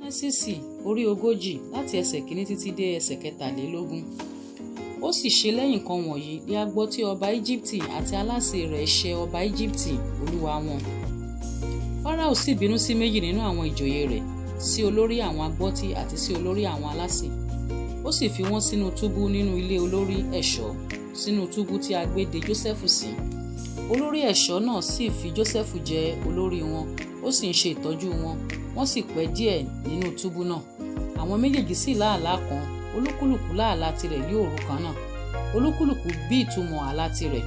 Jẹ́nẹ́sísì orí 40 láti ẹsẹ̀ kìíní títí dé ẹsẹ̀ 23. Ó sì ṣe lẹ́yìn nǹkan wọ̀nyí li a gbọ́ tí ọba Íjíbítì àti alásè rẹ̀ ṣẹ ọba Íjíbítì olúwa wọn. Fáráò sì bínú sí méjì nínú àwọn ìjòyè rẹ̀, sí olórí àwọn agbọ́tí àti sí olórí àwọn alásè. Ó sì fi wọ́n sínú túbú nínú ilé olórí ẹ̀ṣọ́, sínú túbú tí a gbé de Jósẹ́fù sí. Olórí ẹ̀ṣọ́ náà sì fi Jósẹ́fù jẹ olórí wọn, ó sì ń ṣe ìtọ́jú wọn, wọ́n sì pẹ́ díẹ̀ nínú túbú náà. Àwọn méjèèjì sì lá àlá kan, olúkúlùkù lá àlá tirẹ̀ ní òru kan náà. Olúkúlùkù bí ìtumọ̀ àlá tirẹ̀.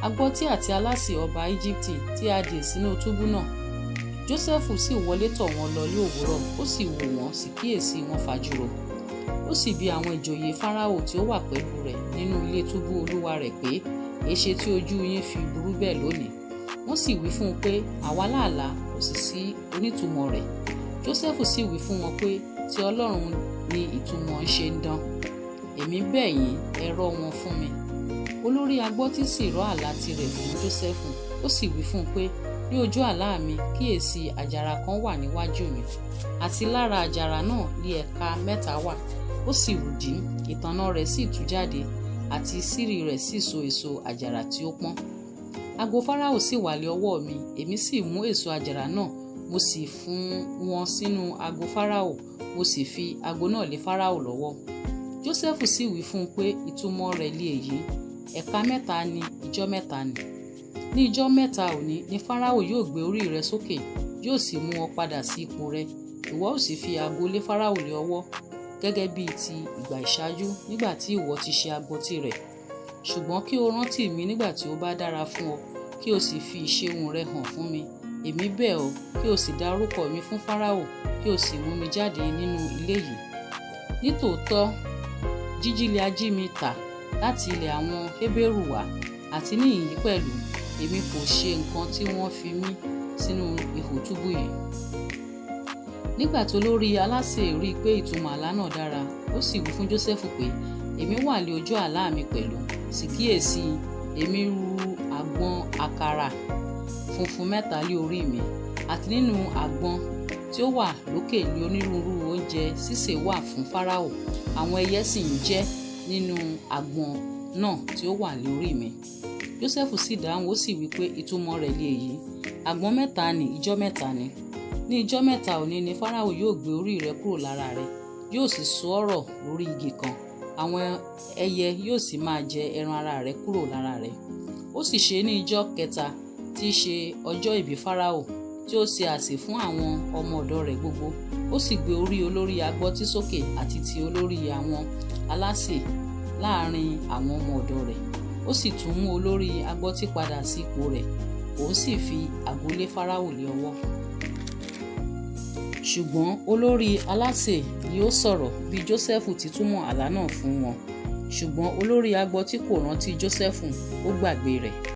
Agbọ́tí àti alásè ọba Íjíbítì tí a dè sínú túbú náà. Jósẹ́fù sì wọlé tọ̀ wọ́n lọ ní òwúrọ̀, ó sì wò wọ́n, sì kíyèsí wọ́n fajúro. Ó sì bi àwọn ìjòyè Fáráò tí ó wà pẹ̀lú rẹ̀ nínú ilé túbú olúwa rẹ̀ pé, èéṣe tí ojú yín fi burú bẹ́ẹ̀ lónìí? Wọ́n sì wí fún un pé, àwa lá àlá, kò sì sí onítùmọ̀ rẹ̀. Jósẹ́fù sì wí fún wọn pé, ti Ọlọ́run ni ìtumọ̀ ń ṣe ń dán. Èmi bẹ̀ yín, ẹ rọ́ wọn fún mi. Olórí agbọ́tí sì rọ́ àlá tirẹ̀ fún Jósẹ́fù, ó sì wí fún un pé, ní ojú àlá mi, kíyèsí, àjàrà kan wà níwájú mi, àti lára àjàrà náà ní ẹ̀ka mẹ́ta wà, ó sì rùdí, ìtànná rẹ̀ sì tú jáde, àti ìsírí rẹ̀ sì so èso àjàrà tí ó pọ́n. Ago Fáráò sì wà lé ọwọ́ mi, èmi sì mú èso àjàrà náà, mo sì fún wọn sínú ago Fáráò, mo sì fi ago náà lé Fáráò lọ́wọ́. Jósẹ́fù sì wí fún un pé, ìtumọ̀ rẹ̀ lé èyí, ẹ̀ka mẹ́ta ni ijọ́ mẹ́ta ni. Ní ijọ́ mẹ́ta òní ni Fáráò yóò gbé orí rẹ sókè, yóò sì mú ọ padà sí ipò rẹ. Ìwọ ó sì fi ago lé Fáráò lé ọwọ́, gẹ́gẹ́ bí ti ìgbà ìṣáájú nígbà tí ìwọ ti ṣe agbọ́tí rẹ̀. Ṣùgbọ́n kí o rántí mi nígbà tí ó bá dára fún ọ, kí o sì fi ìṣeun rẹ hàn fún mi. Èmi bẹ̀ ọ́, kí o sì dá orúkọ mi fún Fáráò, kí o sì mú mi jáde nínú ilé yìí. Nítòótọ́, jíjí li a jí mi tà láti ilẹ̀ àwọn Hébérù wá, àti ní ìyí pẹ̀lú, èmi kò ṣe nǹkan tí wọ́n fi mí sínú ihò túbú yìí. Nígbà tí olórí alásè rí i pé ìtumọ̀ àlá náà dára, ó sì wí fún Jósẹ́fù pé, èmi wà lé ojú àlá mi pẹ̀lú, sì kíyèsí, èmi ru àgbọn àkàrà funfun mẹ́ta lé orí mi, àti nínú àgbọn tí ó wà lókè ní onírúurú oúnjẹ sísè wà fún Fáráò, àwọn ẹyẹ sì ń jẹ nínú àgbọn náà tí ó wà lórí mi. Jósẹ́fù sì dáhùn, ó sì wí pé, ìtumọ̀ rẹ̀ lé èyí, àgbọn mẹ́ta ni ijọ́ mẹ́ta ni. Ní ijọ́ mẹ́ta òní ni Fáráò yóò gbé orí rẹ kúrò lára rẹ, yóò sì so ọ́ rọ̀ lórí igi kan, àwọn ẹyẹ yóò sì máa jẹ ẹran ara rẹ kúrò lára rẹ. Ó sì ṣe ní ijọ́ kẹta tí í ṣe ọjọ́ ìbí Fáráò, tí ó ṣe àsè fún àwọn ọmọ ọ̀dọ̀ rẹ̀ gbogbo. Ó sì gbé orí olórí agbọ́tí sókè àti ti olórí àwọn alásè láàrin àwọn ọmọ ọ̀dọ̀ rẹ̀. Ó sì tún mú olórí agbọ́tí padà sí ipò rẹ̀, òun sì fi ago lé Fáráò lé ọwọ́. Ṣùgbọ́n olórí alásè ni ó sọ̀rọ̀ bí Jósẹ́fù ti túmọ̀ àlá náà fún wọn. Ṣùgbọ́n olórí agbọ́tí kò rántí Jósẹ́fù, ó gbàgbé rẹ̀.